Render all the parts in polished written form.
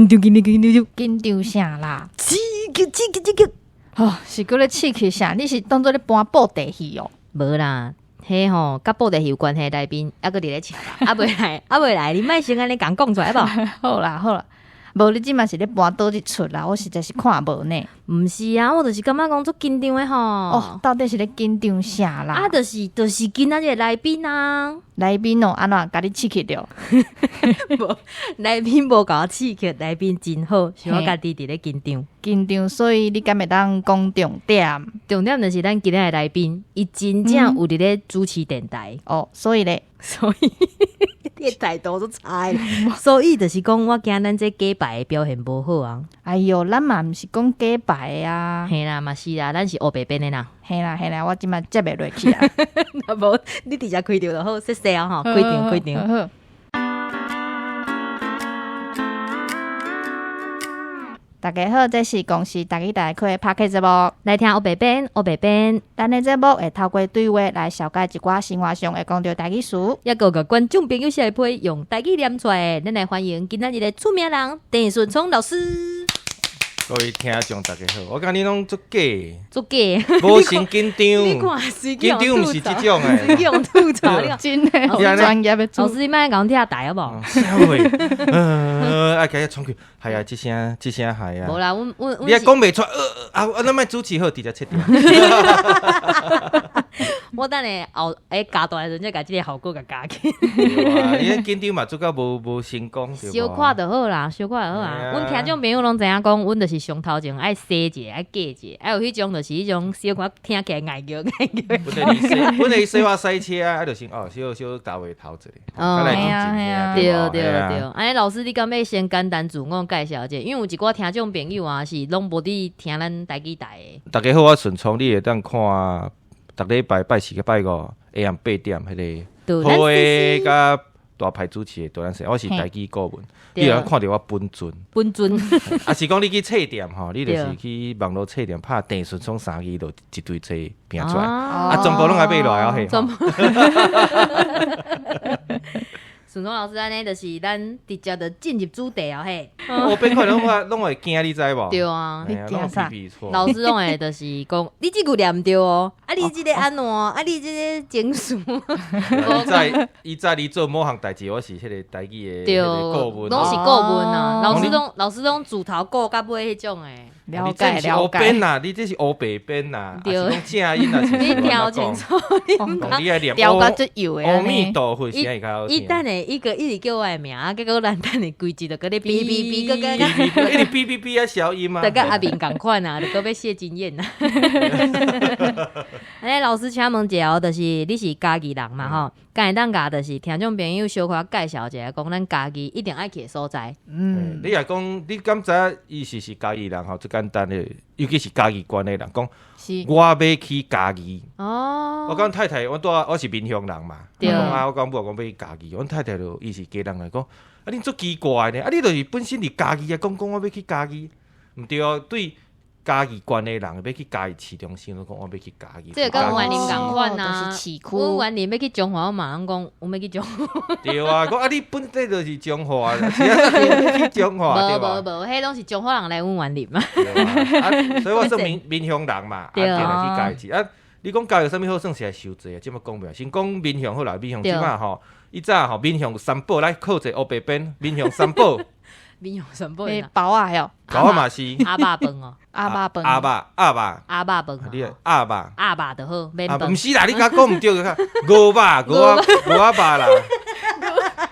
緊張緊張緊張，緊張啥啦？刺激刺激刺激！哦，是閣咧刺激啥？你是當做咧搬布袋戲哦？無啦，彼吼佮布袋戲有關係來賓，猶閣佇咧唱，猶未來，猶未來，你莫先按呢共講出來好無？好啦好啦，無你這馬是咧搬佗一齣啦，我實在是看無呢。毋是啊，我就是感覺講足緊張的吼。哦，到底是咧緊張啥啦？啊，就是今仔日的來賓啊。來賓哦，按怎共你刺激著？無，來賓無共我刺激，來賓真好，是我家己佇咧緊張。緊張，所以你敢會當講重點？重點就是咱今仔日的來賓，伊真正有佇咧主持電台。哦，所以咧，所以你的態度足差的，所以就是講我驚咱這假白的表現無好啊。哎喲，咱嘛毋是講假白的啊。嘿啦，嘛是啦，咱是烏白編的啦。嘿啦嘿啦，我這馬接袂落去啊。若無你直接開場就好，謝謝啊吼，開場開場。好。大家好，這是公視台語台開的 Podcast 節目，來聽烏白編，烏白編。咱的節目會透過對話來紹介一寡生活上會講著台語詞，猶閣共觀眾朋友寫批用台語念出來。咱來歡迎今仔日的出名人鄭順聰老師。各位聽眾大家好，我感覺你攏足假，足假，無先緊張，你看緊張毋是這種的，用吐槽，真的專業的。老師，你莫共拆台好無？啥話？愛共伊衝去，係啊，這聲這聲係啊。無啦，阮阮你還講袂出，啊，咱莫主持好，直接切掉。我等下後欸加大的時陣，才共這个效果共加起。你緊張嘛，做甲無無成功。小可就好啦，小可就好啊。阮聽眾朋友攏知影講，阮就是上頭前愛洗一下，愛過一下，愛有彼種就是彼種小可聽起來礙腳礙腳。本來洗我賽車啊，就是哦，小小大尾頭一下。哦，對對對。按呢老師，你敢欲先簡單自我介紹一下？因為有一寡聽眾朋友啊，是攏無佇聽咱台語台的。大家好，我順聰，你會當看。逐禮拜拜四佮拜五下暗8點，彼个好的佮大牌主持的杜蘭生，我是台語顧問，你會看著我本尊。本尊。啊是講你去冊店吼，你就是去網路冊店拍鄭順聰三字，就一堆冊拼出來，啊，全部攏愛買落來哦，嘿。順聰老師按呢，就是咱直接就進入主題哦嘿。我變看攏我攏會驚，你知無？對啊，你驚啥？老師攏會就是講，你這句念對哦，啊你這个按怎？啊你這个情緒。伊早伊早你做某項代誌，我是彼个台語的顧問，攏是顧問啊。老師攏老師攏自頭顧到尾彼種的。了解了解。你這是烏編啊，你這是烏白編啊，還是講正音啊？你聽清楚，你愛念調甲足幼的。阿彌陀佛，啥會較好聽？伊等下伊閣一直叫我的名，結果咱等下規集就閣咧嗶嗶嗶，閣閣一直嗶嗶嗶啊消音啊，就佮阿明仝款啊，就閣欲謝金燕啊。欸，老師請問一下哦，就是你是嘉義人嘛吼？敢會當共就是聽眾朋友小可介紹一下，講咱嘉義一定愛去的所在。嗯，你若講你敢知影伊是是嘉義人吼，最簡單的，尤其是嘉義縣的人講，我欲去嘉義。哦，我講太太，我拄我是民雄人嘛，我講啊，我講母講欲去嘉義，阮太太就伊是家人來講，啊，恁足奇怪呢，啊，你就是本身佇嘉義啊，講講我欲去嘉義，毋對哦，對。嘉義縣的人欲去嘉義市中心，攏講我欲去嘉義。這個佮雲林仝款啊，就是市區。阮雲林欲去彰化，我嘛攏講阮欲去彰化。對啊，講啊，你本底就是彰化，是啊，去彰化對無？無無，彼攏是彰化人來阮雲林嘛。啊，所以我算民民雄人嘛，啊，定來去嘉義市。啊，你講嘉義有啥物好耍，實在傷濟啊，這麼講袂。先講民雄好啦，民雄這馬吼，以早吼民雄三寶來靠者烏白編，民雄三寶。民雄三寶。包仔哦，包仔嘛是。鴨肉飯哦，鴨肉飯。鴨肉，鴨肉。鴨肉飯。你鴨肉。鴨肉就好，免飯。毋是啦，你敢講毋對，牛肉，牛仔，牛仔肉啦。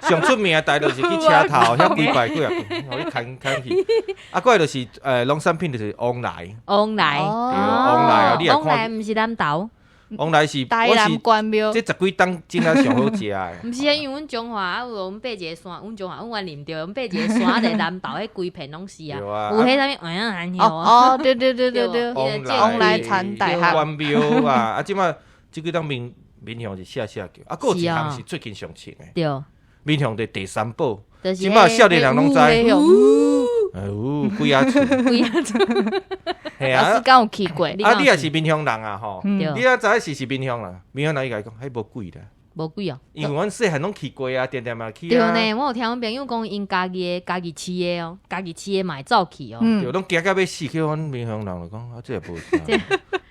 上出名的代就是去車頭，遐幾排幾啊，予你牽牽去。啊，過來就是農產品就是旺來。旺來。對，旺來啊，你也看。旺來毋是南投。旺來是，台南關廟，這十幾冬種啊上好食的。毋是啊，因為阮彰化啊有阮爬一个山，阮彰化阮雲林對，阮爬一个山佇南投，彼規片攏是啊。有彼啥物黃仔紅哦，對對對對對，旺來產大學。關廟啊，啊，這馬這幾冬民民雄是寫寫叫，啊，閣有一項是最近上穿的。對。民雄的第三寶，這馬少年人攏知。哎喲，鬼仔厝，鬼仔厝，嘿啊，老師敢有去過？啊，你也是民雄人啊吼，你也知影是是民雄人，民雄人伊共伊講，彼無鬼啦。無鬼哦。因為阮細漢攏去過啊，定定嘛去對啊。呢，我有聽阮朋友講，𪜶家己的家己飼的哦，家己飼的嘛會走去哦。對，攏驚甲欲死，去阮民雄人就講啊，這個無啥。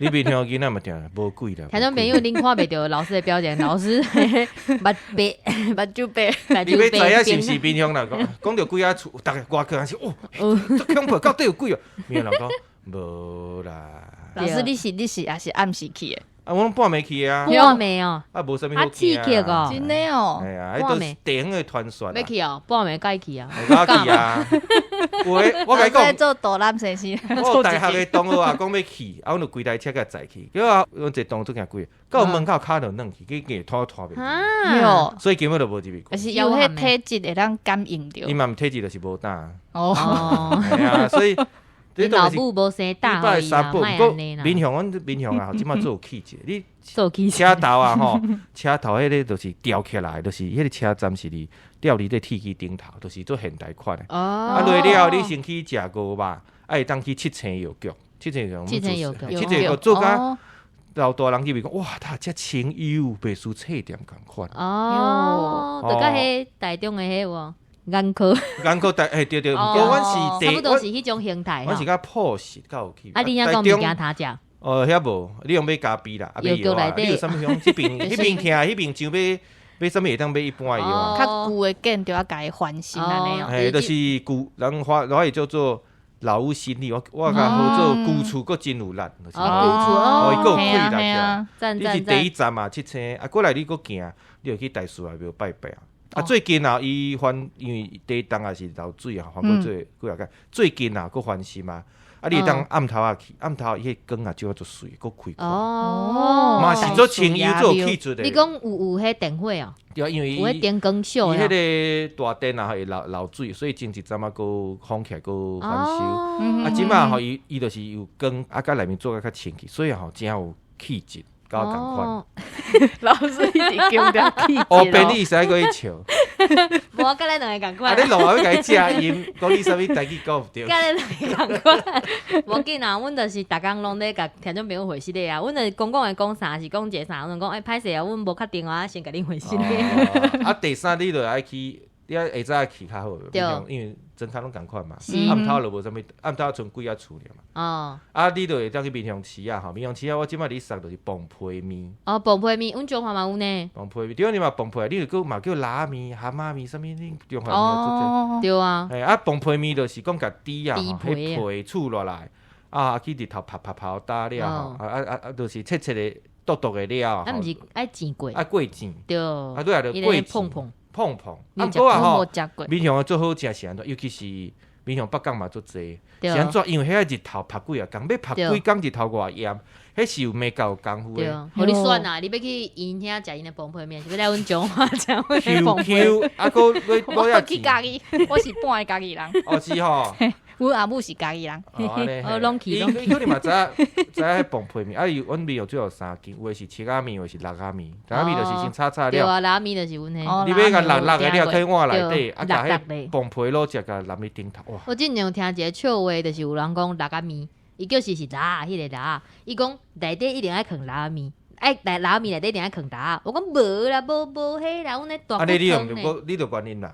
你民雄囡仔嘛定無鬼啦。聽眾朋友，恁看袂著老師的表情，老師目白目睭白，你欲知影是毋目是民雄人講？講著鬼仔厝，逐个外口人是哦，足恐怖，到底有鬼哦？民雄人講無啦。老師，你是也是暗時去的？啊，我攏半暝去啊。半暝哦。啊，無啥物好啊，刺激哦。真的哦。哎呀，彼都是地方的傳說。欲去哦，半暝該去啊。會去啊。有的，我共你講。做導覽先生。我大學的同學啊，講欲去，啊，阮就規台車共載去，結果阮一個同學足驚鬼，到門口跤就軟去，去硬拖拖袂。喲。所以根本就無入去過。是有彼體質會當感應著。伊嘛毋體質就是無膽。哦。係啊，所以。你老母無生膽予伊啦，莫按呢啦。民雄，阮民雄啊，這馬做有氣質。你車頭啊吼，車頭彼个就是吊起來，就是彼个車站是佇吊佇咧鐵機頂頭，就是做現代款的。哦。啊，落了你先去食牛肉，啊會當去七星藥局，七星藥局，七星藥局，七星藥局做甲老大人入去講，哇，他遮清幽，袂輸冊店仝款。哦，就佮彼台中的彼有無？眼科，眼科大，嘿對對，毋過阮是差不多是彼種形態。阮是較樸實，較有氣。啊，你遐講物件通食？哦，遐無，你用買咖啡啦，啊買藥啊，你有啥物鄉？這邊彼邊徛，彼邊上買買啥物會當買一般的藥啊？較舊的建築啊，共伊翻新按呢哦。嘿，就是舊人話，我會叫做老屋新里，我共號做舊厝，閣真有力。哦，舊厝哦，伊閣有氣力啊！你是第一站嘛，七星啊，過來你閣行，你就去大寺內廟拜拜啊。啊，最近啊，伊翻因為地動也是漏水啊，翻過做幾若擺。最近啊，閣翻新嘛。啊，你會當暗頭仔去，暗頭伊彼光啊照足媠，閣開闊。哦，嘛是足清幽，足有氣質的。你講有彼電火哦？對啊，因為有彼燈光秀。伊彼个大電啊會漏水，所以前一陣仔閣封起來，閣翻修。啊，這馬吼，伊就是有光，啊，佮內面做甲較清氣，所以吼真有氣質。佮我仝款，老師一直強調氣質。哦，變你會使閣去笑。無啊，佮咱兩個仝款。啊，你路後欲共伊遮音，講你啥物台語講毋著。佮咱兩個仝款，無要緊啊，阮就是逐工攏咧共聽眾朋友回信的啊。阮就是講講會講啥，是講一個啥，阮講欸歹勢啊，阮無確定啊，先共恁回信的。啊，第三你就愛去，你愛下早去較好，因為莊跤攏仝款嘛。暗頭就無啥物，暗頭賰幾仔厝爾嘛。哦。啊，你就會當去民雄市啊，吼，民雄市啊，我這擺佇說就是磅皮麵。哦，磅皮麵，阮彰化嘛有呢。磅皮麵，對，你嘛磅皮，你就閣嘛叫拉麵、蛤蟆麵，啥物？你彰化麵做濟。對啊。嘿，啊，磅皮麵就是講共豬啊，彼皮厝落來，啊，去日頭曬曬曬焦了吼，啊啊啊，就是切切的、剁剁的了。啊，毋是愛煎過。啊，過煎。對。啊，對啊，就過煎。碰碰。碰碰。啊，毋過啊吼，民雄的最好食是按怎？尤其是民雄北港嘛足濟，是按怎？因為彼個日頭曬幾仔工，欲曬幾工日頭偌炎，彼是有眉角有功夫的。予你選啊！你欲去𪜶遐食𪜶的磅皮麵，是欲來阮彰化食阮的磅皮？啊，閣我去嘉義，我是半个嘉義人。哦，是吼。阮阿母是嘉義人。哦，攏去。伊可能嘛知影知影彼磅皮麵，啊，伊阮面有最後三間，有的是七仔麵，有的是六仔麵。六仔麵就是先炒炒了。對啊，六仔麵就是阮彼。你欲共搦搦的了，去碗內底，啊，共彼磅皮滷食，共淋佇頂頭。哇！我之前有聽一个笑話，就是有人講六仔麵，伊叫是是辣彼个辣，伊講內底一定愛囥六仔麵，愛內六仔麵內底一定愛囥辣。我講無啦，無無彼啦，阮咧大骨湯呢。你著原因人。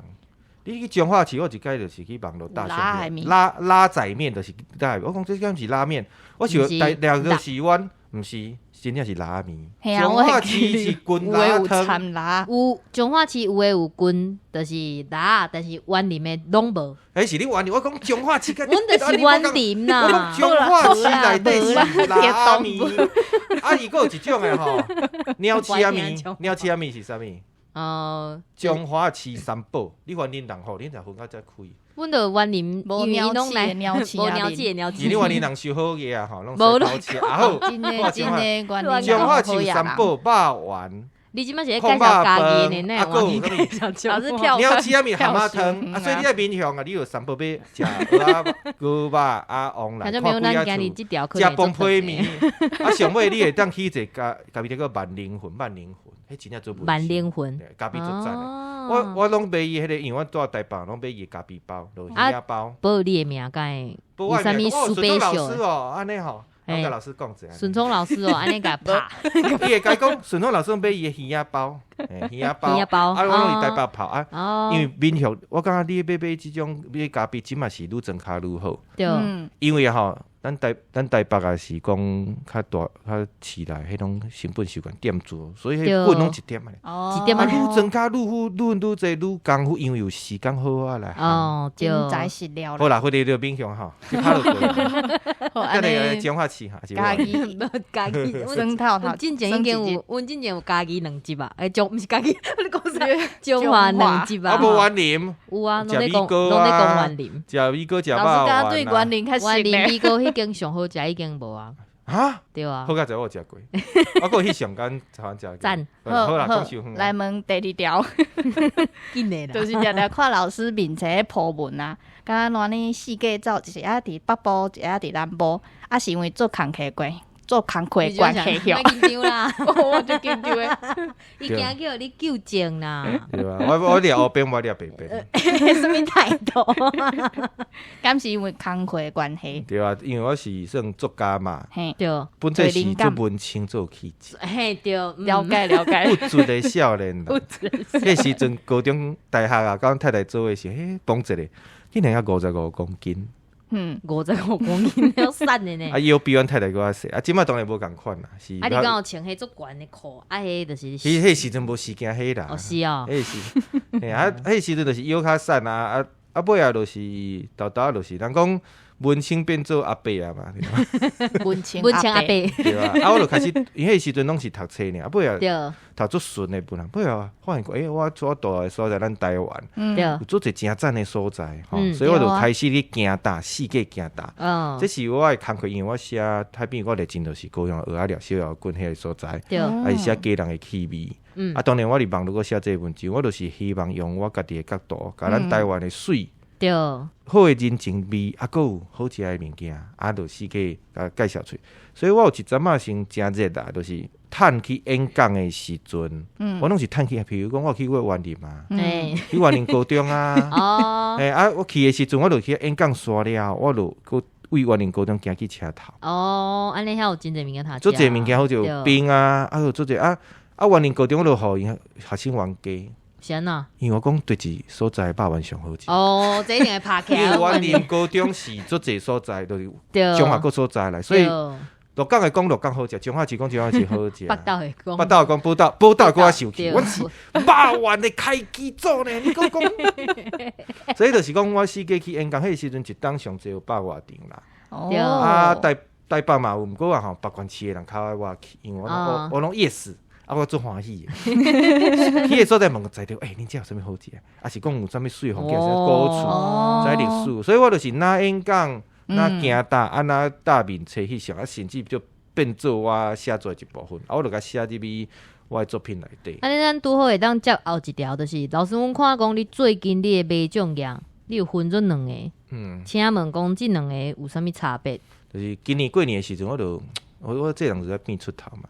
你去彰化市，我一擺就是去網路打上面，拉仔麵就是拉，我講這敢是拉麵，我想大兩個是阮，毋是，真正是拉麵。彰化市是滾拉湯，有彰化市有的有滾，就是拉，但是員林的攏無。彼是你員林，我講彰化市，阮就是員林啦。我講彰化市內底是拉麵，啊，伊閣有一種的吼，鳥鼠仔麵，鳥鼠仔麵是啥物？哦，彰化市三寶，你雲林人吼，恁若分甲遮開。阮著雲林，無鳥鼠的鳥鼠無鳥鼠的鳥鼠。是你雲林人收好額啊吼，攏洗頭車啊好。真的真的，彰化市三寶肉圓。你這擺是咧介紹家己的呢？啊，閣有啥物？老師跳鳥鼠仔麵蛤蟆湯啊，所以你佇民雄啊，你有三寶欲食蚵仔、牛肉啊、王來，看幾仔厝，食磅皮麵。啊，上尾你會當去一个家家己叫萬靈魂，萬靈魂，彼真正做萬靈魂，咖啡足讚的。我攏買伊彼个，因為阮住台北，攏買伊的咖啡包，就魚仔包。報你的名，敢會有啥物順聰老師哦，按呢吼。我共老師講一下。順聰老師哦，按呢共拍。伊會共講，順聰老師買伊的魚仔包，嘿，耳仔包，耳仔包啊，我攏佇台北泡啊，因為民雄，我感覺你欲買這種買咖啡，這嘛是愈莊跤愈好，因為吼，咱台北也是講較大較市內，彼攏成本傷懸店主，所以彼粉攏一點仔。一點啊，愈莊跤愈好，愈愈濟愈功夫，因為有時間好好來烘。真材實料。好啦，回來就民雄吼，就拍落過。好，按呢，彰化市哈，嘉義，嘉義，酸透頭。阮進前已經有，阮進前有嘉義兩集啊，欸，彰毋是嘉義，你講啥？彰化兩集啊。啊，無雲林。有啊，攏咧講，攏咧講雲林。食米糕，食肉老師剛剛對雲林較熟雲林米糕彼間上好食，已經無啊。哈？對啊。好佳哉我有食過，我閣去上間台灣食過。讚。好啦，講傷遠。來問第二條。緊的啦。就是常常看老師面前 po 文啊，敢若按呢四界走，一下佇北部，一下佇南部，啊是因為做工課關，做工課關係。莫緊張啦，我就緊張的。伊驚叫你糾正啦。對啊，我掠烏邊，我掠白邊。啥物態度？敢是因為工課的關係？對啊，因為我是算作家嘛。對。本身是做文青做氣質。嘿，對，了解了解。物質的少年。彼時陣高中、大學啊，佮阮太太做伙時，彼磅一个，竟然才55公斤。55公斤了瘦的呢。啊，腰比阮太太閣較細，啊，這擺當然無仝款啦。是。啊，你敢有穿彼足懸的褲？啊，彼就是。彼時陣無時間彼啦。哦，是哦。彼是，嘿啊，彼時陣就是腰較瘦啊，啊啊尾仔就是沓沓就是，人講文青變做阿伯啊嘛。文青文青阿伯。對啊，啊，我就開始，因為彼時陣攏是讀冊爾，啊尾仔讀足順的本啊，尾仔發現過，欸，我所住的所在，咱台灣，有足濟誠讚的所在，吼，所以我就開始去行踏，四界行踏。這是我的工課，因為我寫太平我熱情就是高雄蚵仔寮、小寮郡彼个所在，啊是寫家人的氣味。啊，當然我佇網路閣寫這个文章，我就是希望用我家己的角度，共咱台灣的媠。好的人情味，啊，閣有好食的物件，啊，就四界共介紹出去。所以我有一陣仔先誠熱啊，就是趁去演講的時陣，我攏是趁去，譬如講我去過雲林啊，去雲林高中啊，欸啊，我去的時陣，我就去演講煞了，我就閣為雲林高中行去車頭。哦，按呢遐有真濟物件通食。足濟物件好似有冰啊，啊有足濟啊啊雲林高中我就予𪜶學生冤家。是按怎？因為我講佗一所在肉圓上好食。哦，這一定會拍起來。因為雲林高中是足濟所在，就是彰化各所在來，所以鹿港的講鹿港好食，彰化市講彰化市好食。北斗的講，北斗講寶斗，寶斗閣較生氣。阮是肉圓的開基祖呢，你閣講。所以就是講，我四界去演講，彼時陣一冬上濟有百外場啦。啊，台北嘛有，毋過啊吼，別縣市的人較愛我去，因為我攏 yes。啊，我足歡喜的，去的所在問個在地，欸，恁遮有啥物好食？啊是講有啥物媠風景，啥古厝，知歷史，所以我就是若演講，若行踏，啊若搭面冊翕相，啊甚至就變做我寫作的一部分，啊我就共寫入去我的作品內底。按呢，咱拄好會當接後一條，就是老師，阮看講你最近你的麥獎業，你有分做兩个，請問講這兩個有啥物差別？就是今年過年的時陣，我就我這人就在變出頭嘛，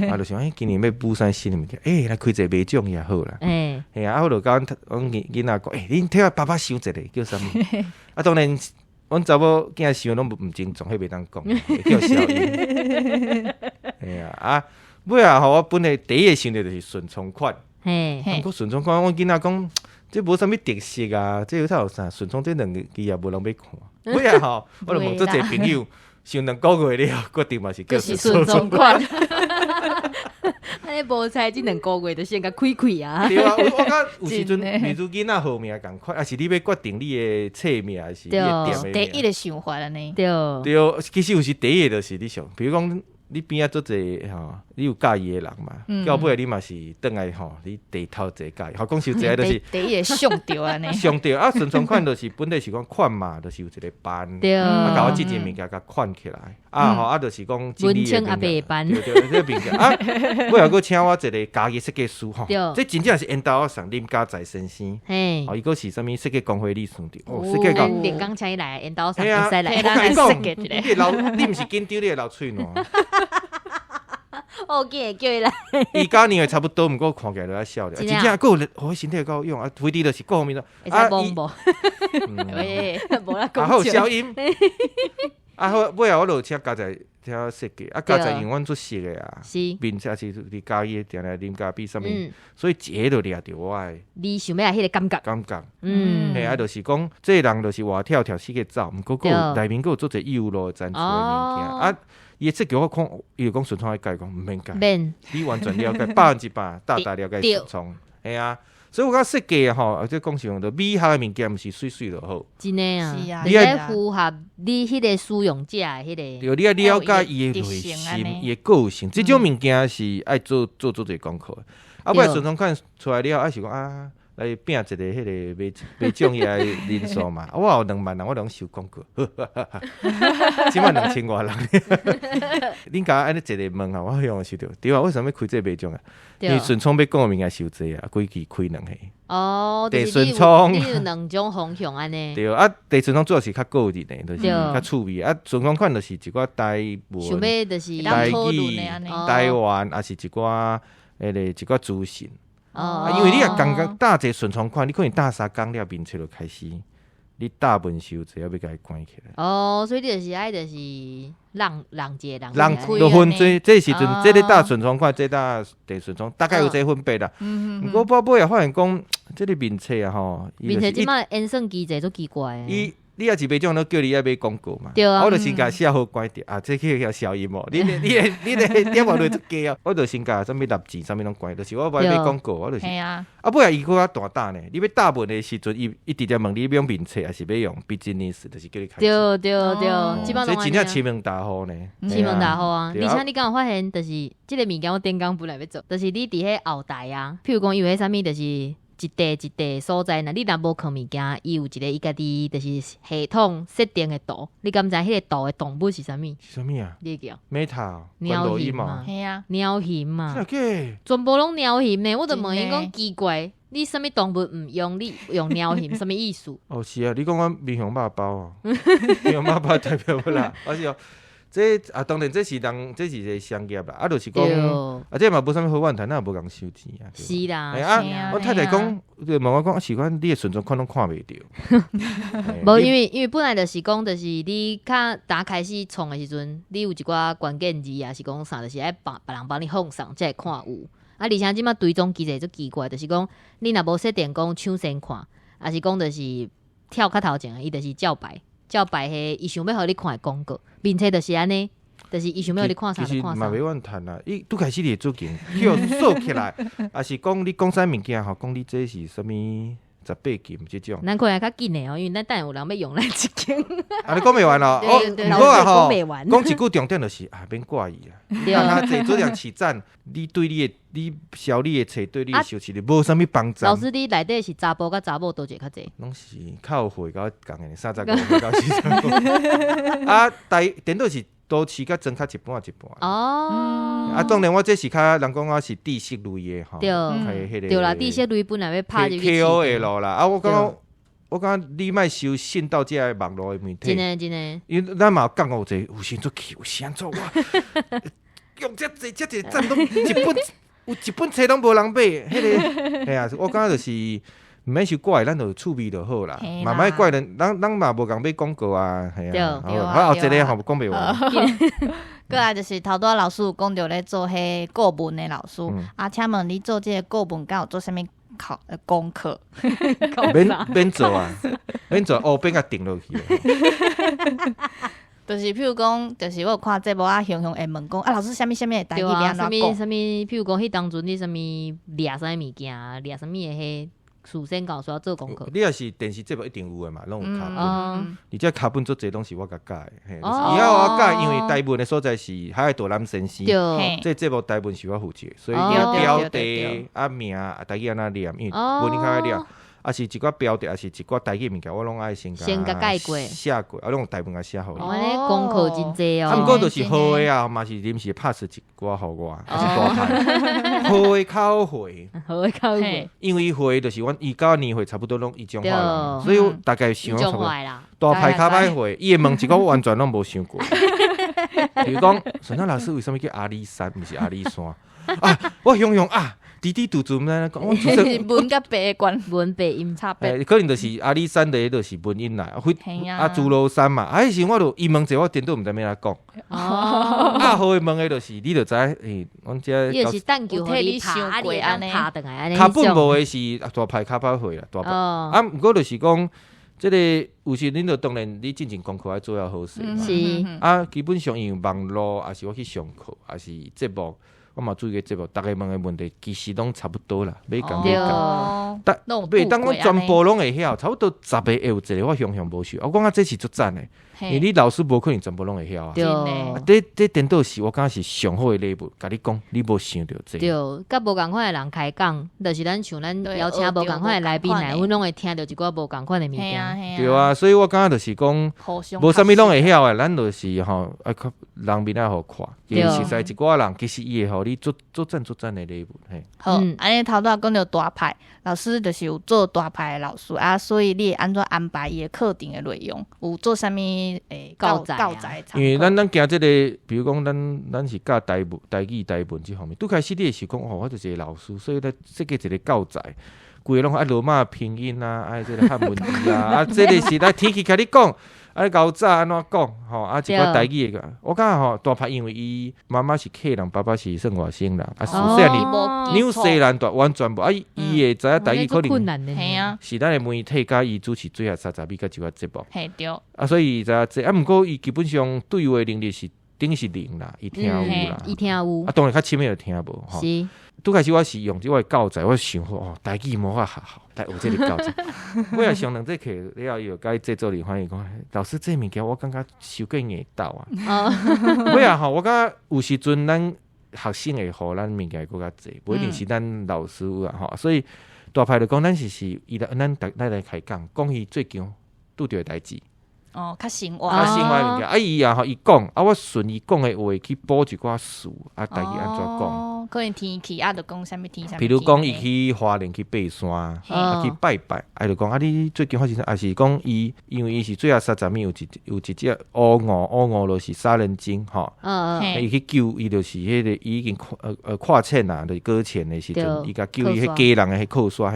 啊，就想欸，今年欲補啥新的物件，欸，來開一個麥獎也好啦，嘿啊，我就共阮囡仔講，欸，恁替我爸爸想一個叫啥物？啊，當然，阮查某囝想攏毋正宗，彼袂當講，會叫消音。嘿啊，啊，尾仔吼，我本來第一个想著就是順從款，毋過順從款，阮囡仔講，這無啥物特色啊，這有啥有啥？順從這兩个字也無人欲看。尾仔吼，我就問足濟朋友。想兩個月了，決定嘛是叫順從款。按呢無彩，這兩個月就先共開開啊。對啊，我感覺有時陣，比如囡仔號名仝款，抑是你欲決定你的冊名，還是你的店的名。第一个想法按呢。對。對，其實有時第一个就是你想，比如講你邊仔足濟吼，你有佮意的人嘛，到尾你嘛是轉來吼，你第頭一个佮意，吼講實在就是第一个想著按呢。想著啊，順從款就是本來是講款嘛，就是有一個班，對啊，共我這件物件共款起來，啊吼，啊就是講文青阿伯班，對對，這個物件啊，尾後閣請我一個家己設計師吼，這真正是緣投我送林家財先生，哦，伊閣是啥物設計公會理事長，哦，設計到。連工請伊來，緣投送會使來，我共你講，你會流，你毋是緊張，你會流喙瀾。哦，緊會叫伊來。伊佮年歲差不多，毋過看起來就較少年，真正閣有哦，身體夠用啊，飛佇就是各方面咯。會使摸無？啊，好消音。啊好，尾後我就請家在聽設計，啊家在因為阮做熟的啊，面冊是佇嘉義定定啉咖啡啥物，所以一下就掠著我的你想欲彼个感覺，感覺。嘿，啊，就是講，這个人就是活跳跳四界走，毋過閣有內面閣有足濟幼路的層次的物件。啊，伊的設計我看，伊就講順創愛改，講毋免改，免，你完全了解100%，大大了解順創。嘿啊，所以我感覺設計吼，這講實話，就美學的物件毋是媠媠就好。真的啊，是啊你愛符合你彼個使用者的彼個。對，你愛了解伊的內心，伊的個性，這種物件是愛做做做濟功課的。啊，尾順創看出來了，啊是講啊，來拼一個彼个買買獎伊的人數嘛。啊，我有2萬人，我攏收廣告。這擺2000外人。恁共我按呢一个問啊，我向收著。對啊，為啥物欲開這個賣獎啊？因為順創欲講的物件傷濟啊，規期開兩個。哦，地順創，你有兩種方向按呢。對啊，地順創主要是較個人的，就是較趣味。啊，順創款就是一寡台文、想欲就是台語、台灣，抑是一寡彼个一寡資訊。哦，因為你若剛剛打一個順創款，你可能打3工了，面冊就開始，你打文傷濟，欲共伊關起來。哦，所以你就是愛就是讓人一個人人就分這這時陣，這个打順創款，這打地順創，大概有這分別啦。毋過我尾仔發現講，這个面冊啊吼，面冊這擺演算機制足奇怪的。伊你若是買獎，攏叫你愛買廣告嘛。對啊。我就先共寫好關掉啊，這去叫消音哦。你你你你的點閱率足低哦。我就先共啥物納錢，啥物攏關，就是我無愛買廣告，我就是。啊。啊，尾仔伊閣較大膽呢。你欲打文的時陣，伊伊直接問你欲用面冊，抑是欲用 business，就是叫你開。對對對，這擺真正欺門大戶呢。欺門大戶啊！而且你敢有發現，就是這个物件我頂工本來欲做，就是你佇彼後台啊，譬如講伊有彼啥物，就是。一塊一塊所在，若你若無囥物件，伊有一個伊家己就是系統設定的圖，你敢知彼个圖的動物是啥物？是啥物啊？你會記？ Meta 貓熊嘛？嘿啊，貓熊嘛？全部攏貓熊呢，我就問伊講奇怪，你啥物動物毋用？你用貓熊啥物意思？哦，是啊，你講阮民雄肉包啊，民雄肉包代表欲啦，我是哦。這啊，當然這是人，這是一個商業啦。啊，就是講，啊，這嘛無啥物好怨嘆，咱也無共收錢啊。是啦。啊，我太太講，就問我講，是講你的順序看攏看袂著。無，因為本來就是講，就是你較打開始創的時陣，你有一寡關鍵字啊，是講啥，就是愛別別人幫你放送，才會看有。啊，而且這擺追蹤機制足奇怪，就是講你若無設定講搶先看，抑是講就是跳較頭前，伊就是照排。照排彼伊想欲予你看的廣告，面冊就是按呢，就是伊想欲予你看啥就看啥。其實嘛袂怨嘆啦，伊拄開始你會主見，去予鎖起來，抑是講你講啥物件吼，講你這是啥物18禁這種。咱可能較緊的哦，因為咱等下有人欲用咱這間。啊，你講袂完咯，哦，毋過啊吼，講一句重點就是啊，免掛意啊。啊，這做樣起讚，你對你的你銷你的冊，對你的收視率無啥物幫助。老師，你內底是查埔佮查某佗一個較濟？攏是較有歲佮我仝的，35歲到45。啊，台顛倒是都市佮莊較一半一半。哦。啊，當然我這是較人講我是知識類的吼。對。對啦，知識類本來欲拍入去。 KOL 啦，啊，我感覺我感覺你莫收信到這个網路的媒體。真的真的。因為咱嘛有講過有一個有時陣氣，有時按怎我用遮濟遮濟讚攏一本有一本冊攏無人買，彼个嘿啊，我感覺就是毋免傷掛意，咱就趣味就好啦。嘛莫怪人，咱咱嘛無共買廣告啊，嘿啊。好，後一个吼講袂完。過來就是頭拄仔老師有講著咧做彼顧問的老師，啊，請問你做這个顧問敢有做啥物考功課？免免做啊，免做，烏變共定落去。就是譬如講，就是我有看節目啊，雄雄會問講啊，老師啥物啥物的台語欲按怎講？啥物？譬如講，彼當陣你啥物掠啥物物件，掠啥物的彼事先告訴我做功課。你若是電視節目一定有的嘛，攏有腳本。而且腳本足濟攏是我共教的，嘿，伊要我教，因為台文的所在是海愛大南先生，這節目台文是我負責，所以標題啊名啊台語按怎念，因為文較愛念。啊是一寡標題，抑是一寡台語物件，我攏愛先先共改過，寫過，啊攏用台文共寫予伊。哦，按呢功課真濟哦。啊，毋過就是好的啊，嘛是臨時 pass 一寡予我，抑是大派。好的較會，好的較會。因為會就是阮伊佮我年歲差不多攏伊中華人，所以我大概想差不多。大派較歹會，伊會問一個我完全攏無想過。比如講，孫老師為啥物叫阿里山，毋是阿里山？啊，我形容啊。滴滴嘟嘟毋知講，我出是文佮白的關文白音差別。欸，可能就是阿里山的彼就是文音來，嘿啊啊諸羅山嘛，啊彼時我就伊問者，我顛倒毋知欲按怎講。啊，予伊問的就是你就知，欸，阮遮伊就是等球予你拍，啊，你會當拍轉來按呢。跤本無的是大派較歹會啦，大派。啊，毋過就是講，這个有時恁就當然你進前功課愛做了好勢嘛。啊，基本上因為網路，抑是我去上課，抑是節目，我嘛注意個節目，逐家問的問題其實攏差不多啦，欲共欲共。但袂當講全部攏會曉，差不多十个會有一個我雄雄無想。我感覺這是足讚的，因為你老師無可能全部攏會曉啊。這這顛倒是我感覺是上好的禮物，共你講，你無想著這個。對，佮無仝款的人開講，就是咱像咱邀請無仝款的來賓來，阮攏會聽著一寡無仝款的物件。對啊，所以我感覺就是講，無啥物攏會曉的，咱就是吼，愛較人面愛予看。其實熟似一寡人，其實伊會予你足足讚足讚的禮物。嘿。好，按呢頭拄仔講著大派，老師就是有做大派的老師啊，所以你會按怎安排伊的課程的內容？有做啥物教教材？因為咱行這個，比如講咱咱是教台文、台語、台文這方面，拄開始你會想講哦，我就是一個老師，所以咧設計一個教材，規个攏愛羅馬拼音啊，愛這個漢文字啊，啊，這個是來天氣共你講，啊，𠢕早按怎講吼，啊，一寡台語的，我感覺吼大派，因為伊媽媽是客人，爸爸是算外省人，啊，自細漢紐西蘭大完全無，啊，伊會知影台語可能是咱的媒體佮伊主持水下三十米佮一寡節目，嘿對，啊，所以伊知影這，啊，毋過伊基本上對話能力是等於是零啦，伊聽有啦，伊聽有，啊，當然較深的就聽無吼。是，拄開始我是用這個教材，我想哦，台語無法學校來學這個教材。尾仔上兩節課了後，伊就共製作人反映講，老師這物件我感覺傷過硬鬥啊。尾仔吼，我感覺有時陣咱學生會予咱物件閣較濟，無一定是咱老師啊吼。所以大派就講，咱是是伊來咱咱來開講，講伊最近拄著的代誌。哦，較生活，較生活的物件，啊伊也吼伊講，啊我順伊講的話去補一寡詞，啊台語按怎講？哦，可能天氣啊，就講啥物天啥物。譬如講，伊去花蓮去爬山，啊去拜拜，啊就講啊你最近發生啥？抑是講伊因為伊是水下三十米有一有一隻烏鼯，烏鼯就是殺人鯨吼，伊去救伊就是彼個伊已經跨潛啊，就是擱淺的時陣，伊共救伊彼家人的彼靠山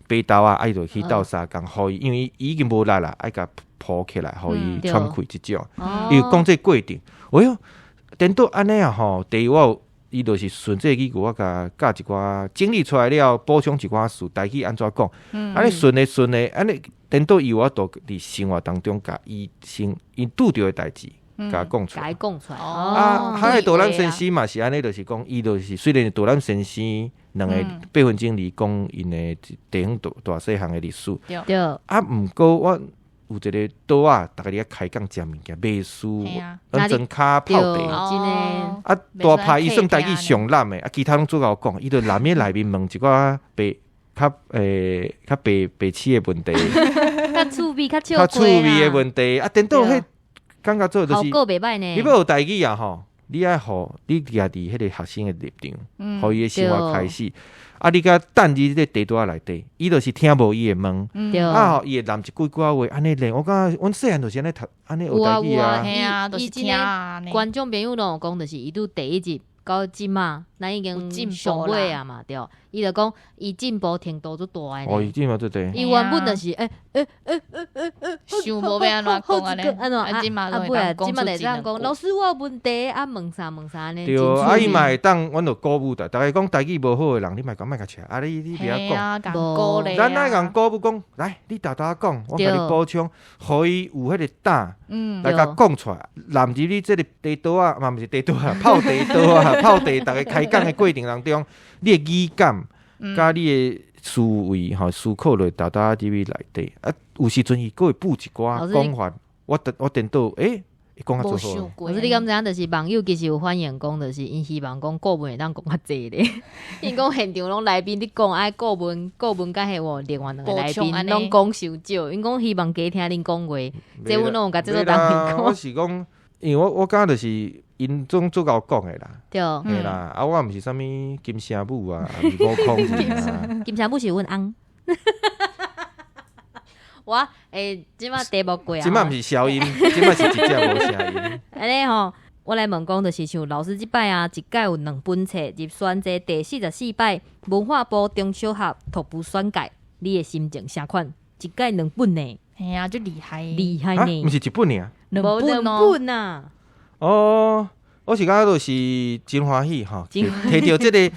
彼個爬豆仔，啊伊就去鬥相共，予伊因為伊已經無力啦，愛共抱起來，予伊喘氣這種。伊講這過程，哎喲，顛倒按呢啊吼，第一我有伊就是順這個語句，我共教一寡整理出來了，補充一寡詞，台語按怎講？按呢順的順的，按呢顛倒伊有法度佇生活當中共伊先伊拄著的代誌，共講出來。共講出來。啊，彼個導覽先生嘛是按呢，就是講伊就是雖然是導覽先生，兩个八分鐘裡講𪜶的地方大大細項的歷史。啊，毋過我有一個桌仔，逐家佇遐開講食物件，賣書，咱莊跤泡茶。啊，大派伊算台語上濫的，啊，其他攏做𠢕講，伊就濫咧內面問一寡白較較白白痴的問題，較趣味較較趣味的問題，啊，顛倒彼感覺做就是，效果袂䆀呢。你欲學台語啊吼，你愛予你徛佇彼個學生的立場，予伊的生活開始。啊！你共等佇這個茶桌仔內底，伊就是聽無伊會問，啊吼，伊會濫一句句仔話，按呢練。我感覺阮細漢就是按呢讀，按呢學台語啊。嘿啊，就是聽啊。觀眾朋友攏有講，就是伊拄第一集到這馬，咱已經上尾啊嘛，對。伊就講伊進步程度足大的。哦，伊進步足大。伊原本就是欸欸欸欸欸欸，想無欲按怎講按呢，按怎啊？啊尾啊，這馬會當講老師我有問題啊，問啥問啥按呢。對，啊伊嘛會當，阮就鼓舞逐家講台語無好的人，你莫共莫共笑，啊你你袂曉講，無咱愛共鼓舞講，來你沓沓講，我共你補充，予伊有彼個膽，來共講出來。納入你這个茶桌仔，嘛毋是茶桌仔，泡茶桌仔，泡茶，逐家開講的過程當中，你的語感。佮你的思維吼思考落沓沓入去內底，啊，有時陣伊閣會補一寡講法，我我顛倒，欸，伊講較足好。老師你敢知影？就是網友其實有反映講，就是𪜶希望講顧問會當講較濟咧。𪜶講現場攏來賓咧講，愛顧問顧問佮彼個另外兩個來賓攏講傷少，𪜶講希望加聽恁講話。這阮攏有共製作單位講。我是講，因為我我感覺就是𪜶總足𠢕講的啦，對，嘿啦，啊，我毋是啥物金城武啊，毋是悟空啊，金城武是阮翁。我欸，這馬題目過啊，這馬毋是消音，這馬是直接無聲音。按呢吼，我來問講，就是像老師這擺啊，一屆有兩本冊入選這第44擺文化部中小學圖文選介，你的心情啥款？一屆兩本呢？嘿啊，足厲害，厲害呢！毋是一本爾，兩本兩本啊！哦，我是感覺就是真歡喜吼，提著這个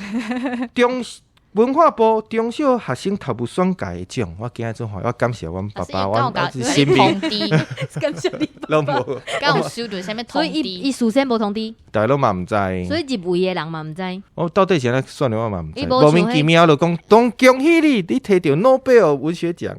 中文化部中小學生讀物選介的獎，我今日真歡喜，我感謝阮爸爸，阮是新民，感謝你爸爸，敢有收著啥物通知？所以伊事先無通知，大家攏嘛毋知，所以入圍的人嘛毋知。我到底是按怎選的，我嘛毋知。莫名其妙就講，當恭喜你，你提著諾貝爾文學獎。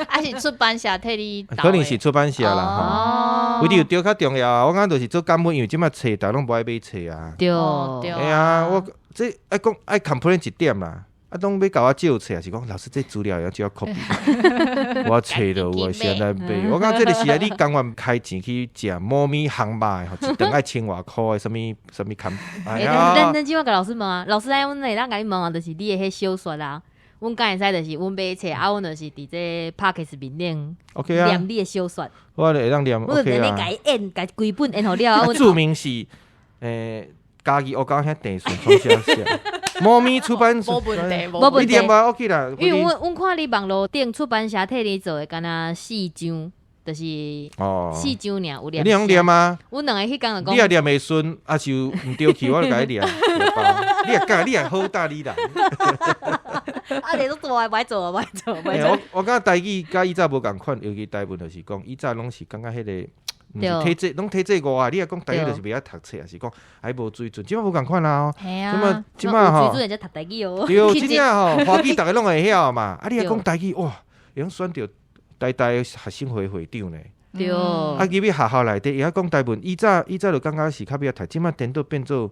啊是出版社替你，可能是出版社啦，吼。為著著較重要啊！我感覺就是做感恩，因為這擺冊大家攏無愛買冊啊。對，對啊，我這愛講愛 complain 一點啦，啊，攏欲共我借冊，是講老師這資料會借我 copy，我冊就有是按怎買？我感覺這個是啊，你甘願開錢去食某物烘肉的吼，一頓愛千外箍的，啥物啥物坎？哎呀，咱這擺共老師問啊，老師來，阮會當共你問啊，就是你的彼小說啊，阮敢會使就是阮買冊啊，阮就是佇這 Podcast 面頂，OK 啊，念你的小說，我會當念，OK 啊，阮共伊演，共規本演予了。著名是嘉義烏蛟兄鄭順聰寫寫，貓咪出版社，無問題，無問題，你念吧，OK 啦。因為阮看你網路頂出版社替你做的，敢若四張，就是四張爾有念。你用念啊？阮兩個彼工就講，你若念袂順，抑是有毋對去，我就共你念。你若教，你若好大你啦。啊，你都大，無愛做，無愛做，無愛做。我感覺台語佮以早無仝款，尤其台文就是講，以早攏是感覺彼个。毋是體制，攏體制外啊！你若講台語就是袂曉讀冊，抑是講哎無水準，這擺無仝款啊！這擺這擺吼，水準才讀台語哦。對，真正吼，華語逐个攏會曉嘛。啊，你若講台語，哇，會用選著台大學生會會長呢。對。啊，入去學校內底，會曉講台文，以早就感覺是較欲曉讀，這擺顛倒變做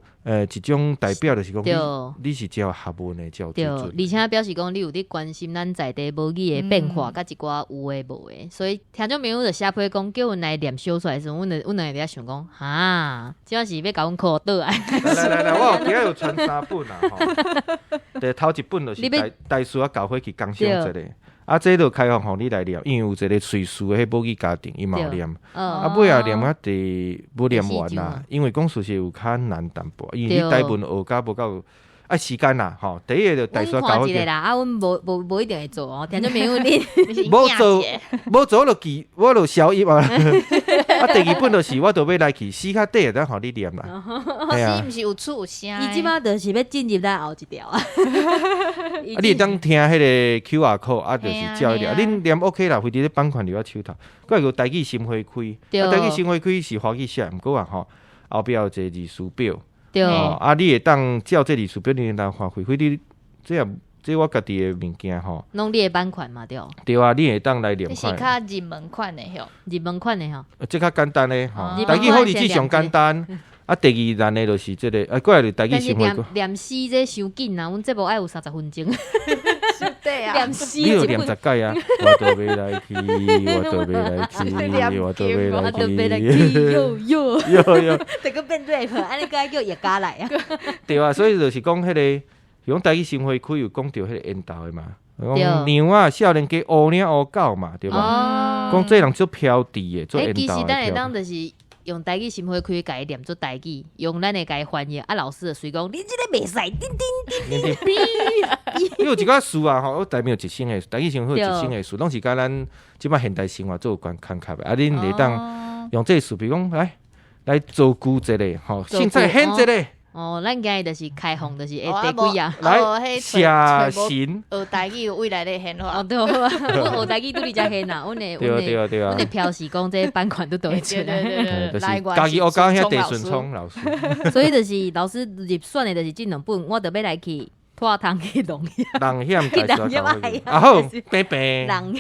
一種代表，就是講你是真有學問的，真有水準。而且表示講你有佇關心咱在地母語的變化，佮一寡有的無的，所以聽眾朋友就寫批講叫阮來念小說的時陣，阮兩个佇遐想講，哈，這是欲共阮考倒來。來來來，我有今仔有傳三本啊，吼，第頭一本就是大師仔教伙去工商一個。啊，這就開放予你來念，因為有一個瑞士的彼母語家庭，伊嘛有念。啊，尾仔念較濟無念完啦，因為講事實有較難淡薄，因為你台文學甲無夠愛時間啦，吼。第一個就大師教伙。阮看一下啦，啊，阮無一定會做哦，聽眾朋友你。無做，無做我就記，我就消音啊。啊，第二本就是我就欲來去死較短，等予你念啦。死毋是有出有聲。伊這擺就是欲進入咱後一條啊。啊，你會當聽彼个 QR code，啊，就是照彼個。恁念 OK 啦，非佇咧版權佇我手頭。閣有台語心花開，啊，台語心花開是華語寫，毋過啊吼，後壁有一个字詞表。對。啊，你會當照這字詞表，你會當發揮。非你這也這我家己的物件吼。攏你的版權嘛對。對啊，你會當來念。這是較入門款的吼。入門款的吼。這較簡單的吼，台語好日子上簡單。啊，第二難的就是這个，啊，過來就台語心花開。念詩這傷緊啊，阮節目愛有30分鐘。對啊，念詩你有念十擺啊？我都欲來去，我都欲來去，我都欲來去，我都欲來去，喲喲喲喲，這個變 rap，按呢閣愛叫葉家來啊？對啊，所以就是講彼个，用台語心花開有講著彼个緣投的嘛。講娘仔少年家烏領烏狗嘛，對吧？講這人足飄佇的，做緣投的。其實咱會當就是用台語心花開，共伊念做台語，用咱的共伊翻譯。啊，老師就隨講，你這个袂使，叮叮叮叮叮。因為有一寡詞啊，吼，我台面有一省的，台語心花開有一省的詞，攏是佮咱這擺現代生活做有關牽涉的。啊，恁會當用這个詞，比如講來來造句一个，吼，現在現一个。哦，咱今日就是開放，就是會第幾啊？來，寫信。學台語有未來咧顯化。哦對，阮學台語拄佇遮顯啦，阮的阮的阮的表示講這版權都倒會出來。就是家己學教遐鄭順聰老師。所以就是老師入選的，就是這兩本，我就欲來去脫窗去農險。農險大師啊好，拜拜。農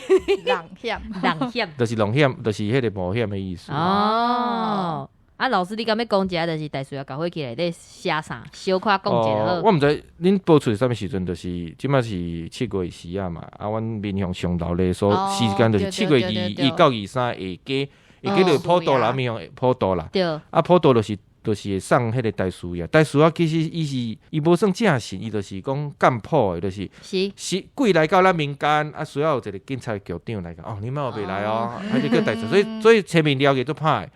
農險，農險，就是農險，就是彼个冒險的意思。哦。啊，老師，你敢欲講一下，就是大師仔教伙起來咧寫啥？小可講一下好。我毋知恁播出是啥物時陣，就是這擺是7月時啊嘛。啊，阮民雄上鬧熱所時間就是7月21到23下加，下加就普渡啦，民雄普渡啦。對。啊，普渡就是就是會送彼個大師爺，大師爺其實伊是伊無算正神，伊就是講干譜的，就是是鬼來到咱民間，啊需要有一個警察局長來講，哦，你莫袂來哦，啊就叫大師，所以前面了解足歹。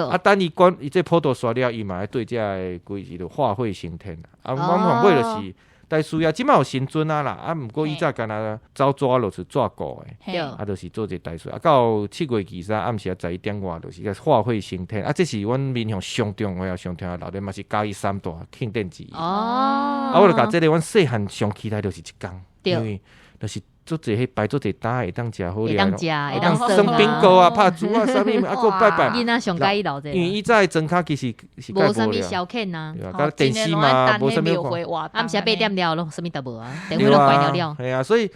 啊，等伊管伊這普渡煞了，伊嘛愛對這个鬼是就化火升天啊。啊，阮尾就是大師爺，這馬有神尊啊啦，啊，毋過伊早敢若走紙就是紙糊的，啊，就是做一個大師。啊，到7月23暗時啊11點外，就是個化火升天。啊，這是阮民雄上重要、上重要鬧熱，嘛是嘉義三大慶典之一。啊，我就共這个，阮細漢上期待就是這工，因為就是做濟彼擺做濟擔會當食好料，會當食，會當耍冰糕啊，拍珠啊，啥物，啊，閣拜拜。囡仔上佮意鬧這。因為以早的莊跤其實是無啥物消遣啊，對啊，電視嘛，無啥物看。暗時8點了攏啥物都無啊，電話攏關了了。係啊，所以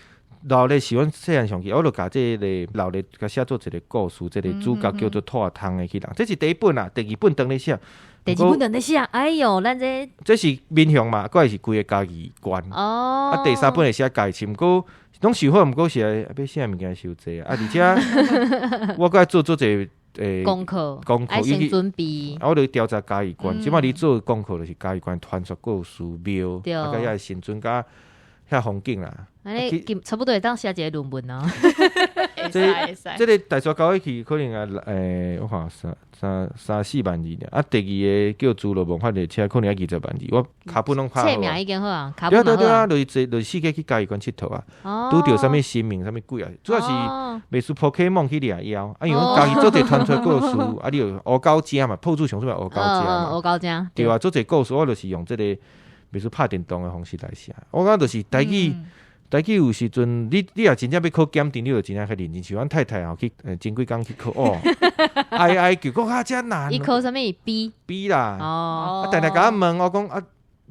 鬧熱是阮細漢上去，我就共這个鬧熱共寫做一個故事，這個主角叫做拖湯的彼人，這是第一本啊，第二本當咧寫。第二本當咧寫，哎喲，咱這這是民雄嘛，閣是規个嘉義縣。啊，第三本會寫嘉義市，毋過攏想好，毋過是欲寫物件傷濟啊，而且我閣愛做做一个功課，功課愛先準備。啊，我就調查嘉義縣，這擺你做功課就是嘉義縣傳說故事廟，啊，佮遐神尊佮遐風景啦。按呢差不多會當寫一个論文啊。這個大沙交去可能啊，我看三三三四萬字爾。啊，第二个叫侏羅夢幻列車，可能愛20萬字。我跤本攏拍好。冊名已經好啊，跤本對對對啊，就是坐就是四界去嘉義縣𨑨迌啊，拄著啥物神明啥物鬼啊，主要是袂輸 Pokemon 去掠妖。啊，因為嘉義做濟傳說故事，啊，你有烏狗精嘛，朴主上出名烏狗精嘛。烏狗精。對啊，做濟故事，我就是用這個袂輸拍電動的方式來寫。我感覺就是台語。台語有時陣，你若真正欲考檢定，你就真正較認真。像阮太太吼去，前幾工去考哦，哀哀叫，講啊遮難。伊考啥物 B？ B 啦。啊，定定共我問，我講啊，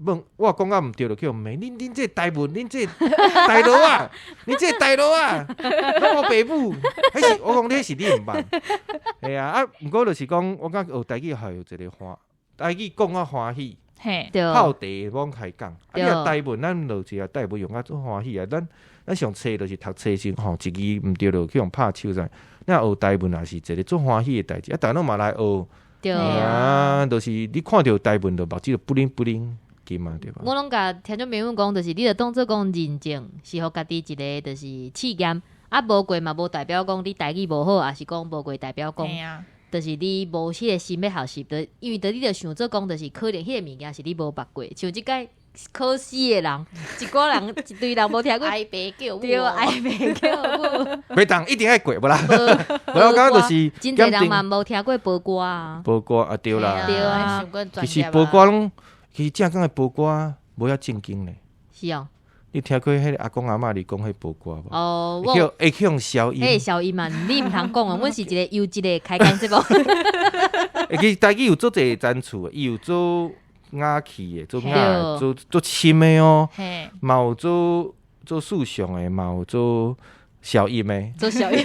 問我講甲毋對，就去予罵。恁這台文，恁這大佬啊，恁這大佬啊，攏烏白母。彼是我講，彼是你毋捌。係啊，啊，毋過就是講，我感覺學台語還有一個歡，台語講較歡喜。泡茶罔開講，啊！你若台文，咱就一個台文用較足歡喜啊！咱上冊就是讀冊時吼，一字毋對就去予拍手啥。你若學台文也是一個足歡喜的代誌，啊！逐家攏嘛來學，對啊，就是你看著台文就目屎就不靈不靈金啊，對吧？我攏共聽眾朋友講，就是你著當做講認證，是予家己一個就是試驗，啊，無過嘛無代表講你台語無好，抑是講無過代表講。就是你無彼個心欲學習，就因為你著想做講，就是可能彼個物件是你無捌過，像這擺考試的人，一寡人一堆人無聽過，哀爸叫母，對，哀爸叫母，袂當一定愛過，無啦，無我感覺就是真濟人嘛無聽過報歌啊，報歌啊對啦，對啊，其實報歌攏，其實正港的報歌無遐正經咧，是哦。你聽過彼个阿公阿嬤佇講彼報歌無？哦，會去予消音。彼個消音嘛，你毋通講啊！阮是一個優質的開講節目。其實台語有足濟層次的，伊有做雅氣的，做雅做做深的哦，嘛有做做思想的，嘛有做消音的。做消音。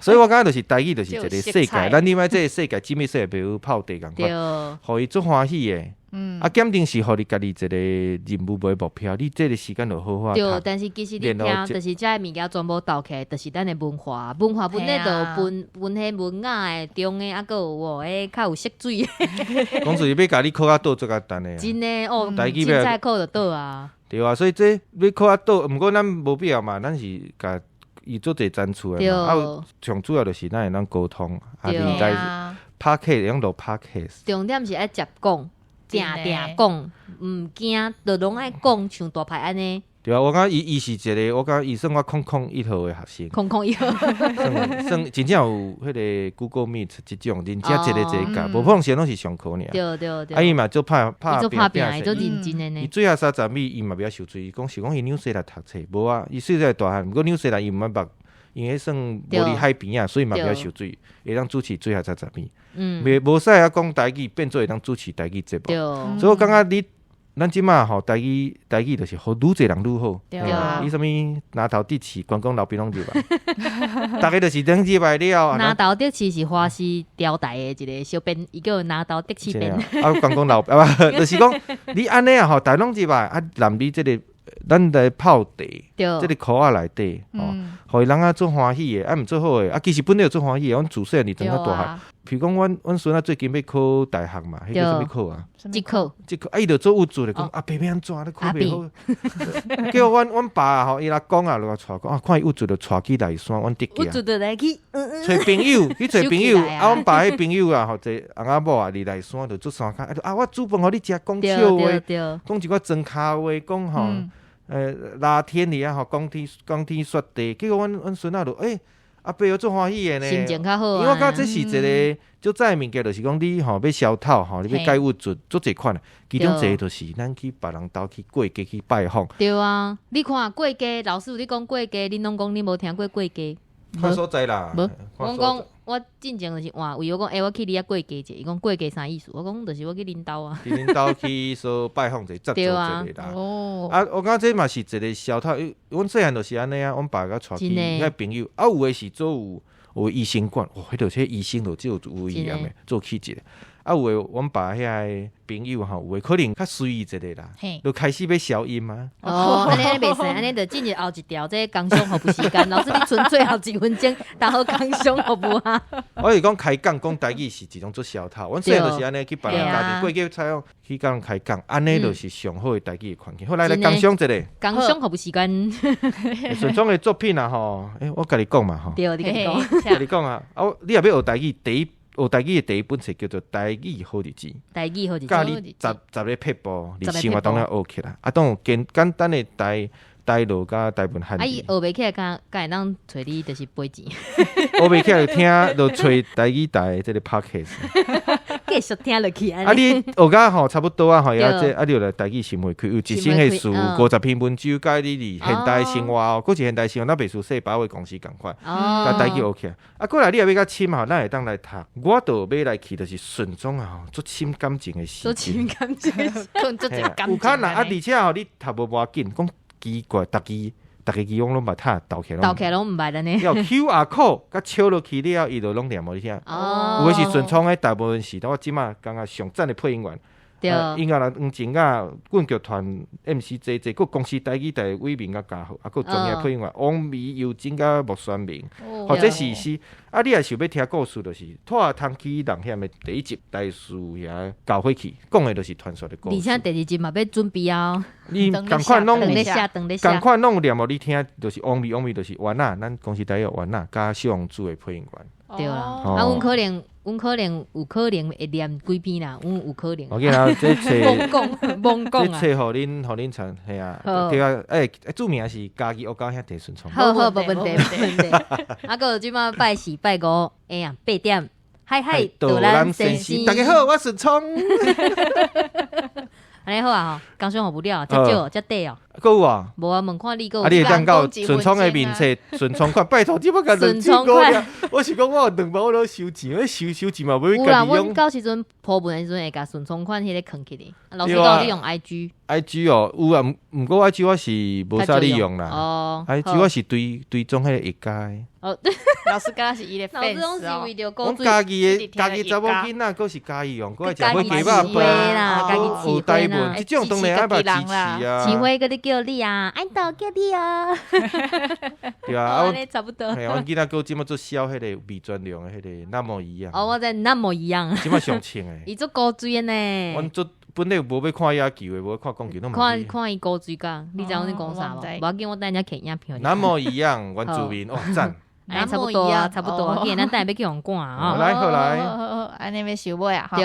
所以我感覺就是台語就是一個世界，咱你欲這个世界，這物世界，比如泡茶仝款，予伊足歡喜的。啊，檢定是予你家己一個任務無目標，你這個時間就好好對，但是其實你聽，就是這个物件全部鬥起來，就是咱的文化，文化本來就分分彼文雅的、中的，啊，閣有哦，彼較有色水。講是欲共你考較倒足簡單的。真的哦，凊彩考就倒啊。對啊，所以這欲考較倒，毋過咱無必要嘛，咱是共伊做濟層次的嘛。啊，上主要就是咱會當溝通，啊，你來 podcast 用錄 podcast。重點是愛捷講。定定講，毋驚，就攏愛講，像大牌按呢。對啊，我感覺伊是一個，我感覺伊算我空空一號的學生。空空一號。算算真正有彼个 Google Meet 這種，認真一個一個教，無可能時攏是上課爾。對對對。啊，伊嘛足拍拍拼，伊足認真的呢。伊水下30米，伊嘛袂曉受水，伊講是講伊兩歲來讀冊，無啊，伊細細大漢，毋過兩歲來伊毋捌。因為彼算無佇海邊仔，所以嘛袂曉受水，會當主持水下30米。袂無使啊講台語變做會當主持台語節目。所以我感覺你咱這馬吼台語台語就是予愈濟人愈好。對啊。你啥物南投得市關公老兵攏入來，逐个就是等入來了。南投得市是華視調台的一個小編，伊叫南投得市編。啊，關公老啊，就是講你按呢啊吼，逐个攏入來啊，南你這个。咱來泡茶，這个箍仔內底，吼，予人啊足歡喜的，啊毋足好的，啊其實本來就足歡喜的，阮自細漢長到大漢，譬如講，阮孫仔最近欲考大學嘛，彼叫啥物考啊？指考。指考，啊，伊就做鬱卒咧，講阿爸欲按怎，你考袂好。叫阮阮爸吼，伊阿公啊，就共帶講啊，看伊鬱卒就帶去內山，阮弟弟鬱卒就來去，揣朋友去揣朋友，啊，阮爸彼朋友啊，吼，一個翁仔某啊，佇內山就做山跤，啊，我煮飯予你食，講笑話，講一寡莊跤話，講吼，熱天佇遐吼，講天講天說地，結果阮阮孫仔就欸。阿伯有足歡喜的呢，心情較好。因為我感覺這是一個足讚的物件，就是講你吼欲消透吼，你欲解鬱卒足濟款。其中一個就是咱去別人兜去過節去拜訪。對啊，你看過節，老師有咧講過節，恁攏講恁無聽過過節。看所在啦。無，我講我進前就是換位，我講欸，我去你遐過節者，伊講過節啥意思？我講就是我去恁兜啊。佇恁兜去說拜訪者，接觸一下啦。哦。啊，我感覺這嘛是一個消透。阮細漢就是按呢啊，阮爸共帶去遐朋友，啊，有的是做有有醫生館，哇，彼度這醫生就做有營養的，做氣質的。啊，有的阮爸遐个朋友吼，有的可能較隨意一下啦，就開始欲消音啊。哦，按呢袂使，按呢就進入後一條，這工商服務時間。老師，你賰最後一分鐘，當好工商服務啊。我是講開講講台語是一種做消透，阮細漢就是按呢去別人家庭過節採訪，去共人開講，按呢就是上好的台語的環境。好，來來工商一下。工商服務時間。順聰的作品啊吼，欸，我共你講嘛吼。對，你共講。共你講啊，啊，你若欲學台語，第一。學台語的第一本冊叫做《台語好日子》，台語好日子，教你十十个撇步，佇生活當中學起來。啊，當有簡簡單的台台語佮台文漢字。啊，伊學袂起來，敢敢會當揣你，就是賠錢。學袂起來就聽，就揣台語台這个 podcast。繼續聽落去。啊，你學甲吼差不多啊，吼，啊，這啊，你就來台語心會開，有一生的事，50篇文章，佮你佇現代生活哦，閣是現代生活，咱袂輸細百貨公司仝款，共台語學起來。啊，過來你若欲較深吼，咱會當來讀。我就欲來去，就是順聰啊，吼，足深感情的時陣。足深感情，足濟感情。有可能啊，而且吼，你讀無無要緊，講奇怪，逐字。逐个字阮攏捌讀，鬥起來。鬥起來攏毋捌按呢。要 QR code，共抄落去了，伊就攏念予你聽。哦。有的是順聰的，大部分是，我這馬感覺上讚的配音員。對。音樂人黃靜雅、阮劇團 MC JJ，閣公視台語台偉明佮嘉豪，啊，閣專業配音員王美尤真佮莫宣明。或者是是，啊，你若想欲聽故事，就是拖通去人險的第一集，大師兄教伙去，講的就是傳說的故事。而且第二集嘛欲準備啊。你仝款攏有，仝款攏有念予你聽，就是王美王美，就是丸仔，咱公視台語丸仔佮小王子的配音員。對啦，啊，阮可能，阮可能有可能會念幾篇啦，阮有可能。我見啊，這冊，罔講，罔講這冊予恁，予恁傳，嘿啊，對啊，欸，著名是嘉義學甲兄弟順聰。好好，無問題，無問題。啊，閣有這馬拜四、拜五，哎呀，8點，海海導覽先生。大家好，我順聰。按呢好啊吼，工商服務了，遮少遮短哦。閣有啊？無啊，問看你閣有。啊，你會當到順聰的面冊，順聰款，拜託你欲共兩千五爾。我是講我有兩百，我攏收錢，我收收錢嘛，無欲家己用。有啦，阮到時陣鋪文的時陣會共順聰款彼个囥起來。老師講你用 IG。 IG 哦，有啊，毋過 IG 我是無啥咧用啦。哦。 IG 我是追追蹤彼个一家的。哦，老師敢若是伊的老師攏是為著阮家己的家己查某囡仔，閣是家己用，閣愛食火雞肉飯啦，家己有台文，這種當然愛嘛支持啊。市花閣咧叫你啊，愛豆叫你啊。對啊，按呢差不多。嘿，阮囡仔閣這馬做痟彼个魏全龍的彼个那麼一樣。哦，我知那麼一樣。這馬上穿的。伊足古錐的呢。阮足本來無欲看野球的，無欲看棒球，攏看看伊古錐甲，你知影阮咧講啥無？無要緊，我等下摕影片。那麼一樣，原住民哦，讚。哎，差不多啊，差不多啊，既然咱等下欲去予趕啊。來，好來，按呢欲收尾啊，對。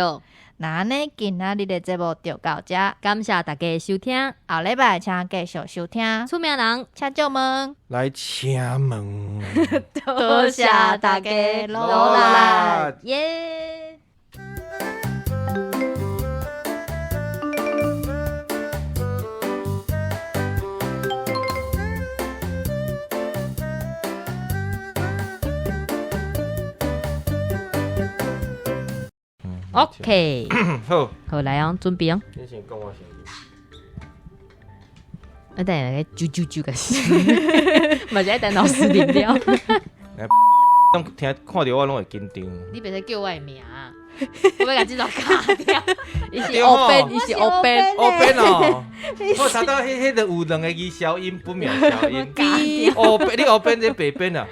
那按呢今仔日的節目就到這，感謝大家收聽，後禮拜請繼續收聽。出名人，請借問，來請問，多謝大家努力，耶。OK，好，好來哦，準備哦。你先講，我先。啊，等下來啾啾啾個死，嘛是愛等老師啉了。攏聽看著我攏會緊張。你袂使叫我的名，我欲共這段卡掉。伊是烏邊，伊是烏邊，烏邊哦。我查到彼彼个有兩个字消音，不妙消音。烏邊，你烏邊這白邊啊？